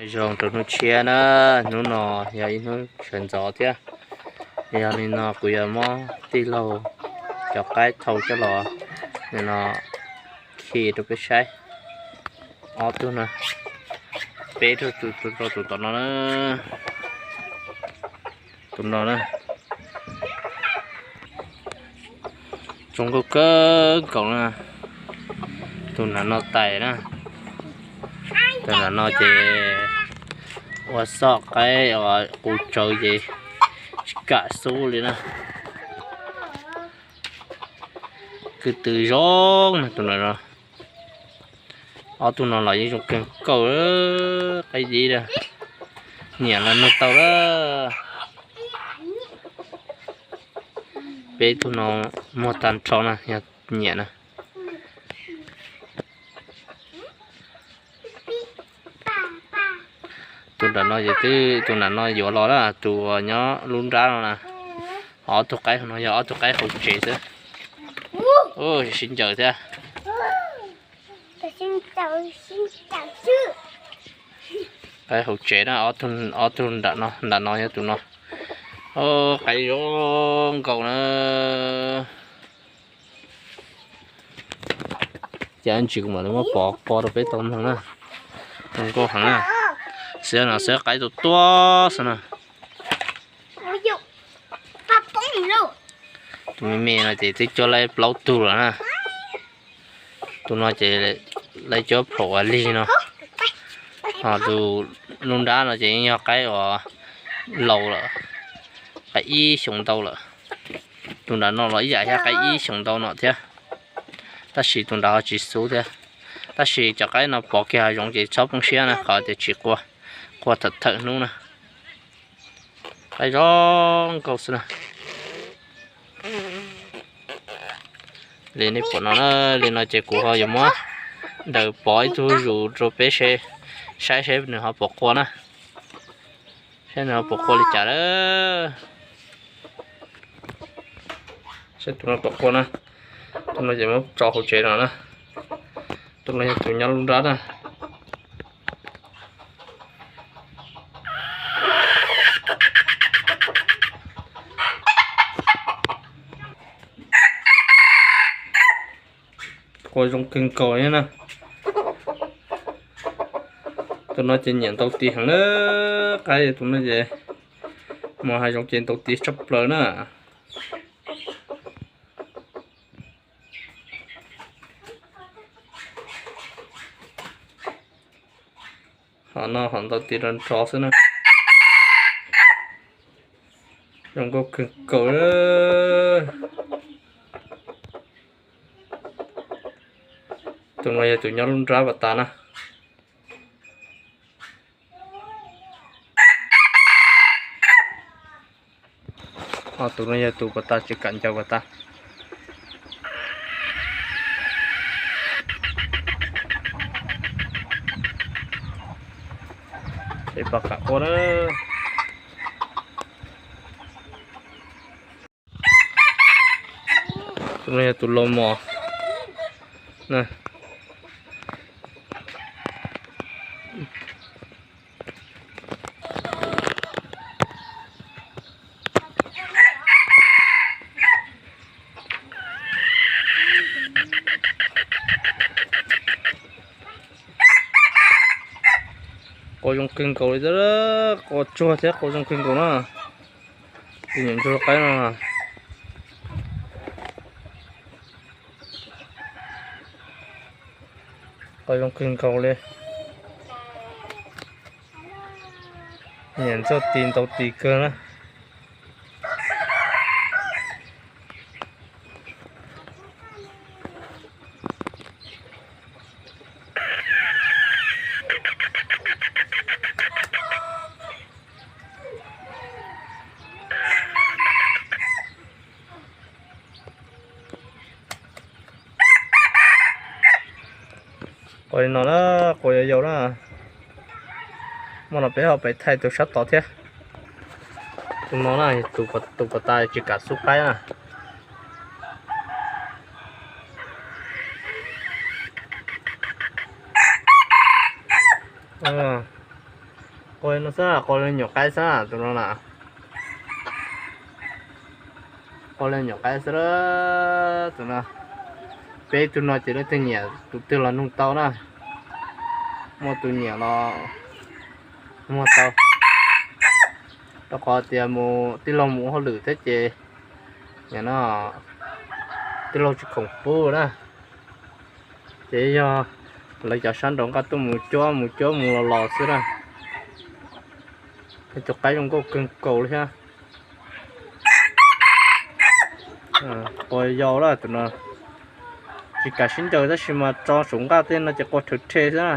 Zoo rau hnub tshiab na, hnub no yog ib hnub sawv ntxov thiab. Yog li no kuv yuav muab tij laug cov qaib thau coj los no khi rau peb saib. Ob tug no, peb tug, tus tom no na, tus no na. Zoo nkauj kawg nkaus na. Tus nram no tais na. Tus nram no ces ua xoj qaib qus tsawv ces tsis kam xub li na. Kwv tw zoo na tus nram no. Ob tug no los yeej zoo kawg nkaus, qaib dib a, nyiam los nug tau lawm. Peb tug no muag tag nrho na, yog nyiam na. Tus nram no ces twb, tus nram no yuav los na, tus nyob lub nrab no na. Ob tug qaib no yog ob tug qaib hauv tsev xwb. Sib ncaws thiab. Qaib hauv tsev na, ob tug nram no, nram no yog tus no. Qaib zoo nkaus na. Cas ntsis kuv mam li muab pov qua rau peb tau mloog na. Zoo nkauj heev na. Xiab no xiab qaib tuaj tuaj xwb na. Tus me me no ces twb cuab laib plaub tug lawm na. Tus no ces laib cuab phaum ua lig no. Ho tus lub nrab no ces yeej yog qaib uas laus lawm, qaib ib xyoos ntau lawm. Tus nram no los ib yam thiab, qaib ib xyoos ntau no thiab, tab sis tus nrad ho tsis xub thiab. Tab sis cov qaib no pov kiag hav zoov ces txhob poob siab na, qhov tias tsis qua, qua thawm thawm hnub na. Qaib zoo nkauj xwb na. Li nej pom no na, li no ces kuv ho yuav muab daws pov ib tug zus rau peb saib, saib seb nws ho puas qua na. Saib nws ho puas qua li cas lawm. Saib tus no puas qua na. Tus no ces muab tso hauv tsev no na. Tus no yog tus nyob lub nrab na. Qua zoo kawg nkaus li na. Tus no ces nyiam ntaus tis heev na. Qaib tus no ces mus hav zoov ces ntaus tis tshaj plaws na. Ho no ho ntaus tis nrov nrov xwb na. Zoo nkauj kawg nkaus. Tus no yog tus nyob lub nrab pas tas na. Ho tus no yog tus pas tas tsis kam ncaws pas tas. Es pom kam qua na. Tus no yog tus laus mos na. Qua zoo kawg nkaus li, qua tsuag thiab qua zoo kawg nkaus na. Tus nyiam ntsuag qaib no. Qua zoo kawg nkaus li. Nyiam ntxuaj tis ntaus tis kawg na. Qua li no na, qua yau yau na. Muaj no peb ho pais thaij tus sab tod thiab. Tus no na, tus pas tas tsis kam xub qaib na. Qhov no xwb, qhov nyuam qaib xwb tus no na. Qhov nyuam qaib xwb tus no. Peb tug no ces leej twg nyiam tus twg los nug tau na. Muaj tus nyiam los muag tau. Rau qhov tias mus tij laug mus ua hauj lwm thiab ces no tij laug tsis khoom pub na. Ces yog lawv cov sab nraud nqa tuaj mus cuab mus cuab mus los los xwb na. Tus qaib zoo nkauj kawg nkaus li thiab. Quas yau lawm tus no. Tsis kam sib ncaws tab sis mas tso saum nqaj tej no ces quas rhawv rhe xwb na.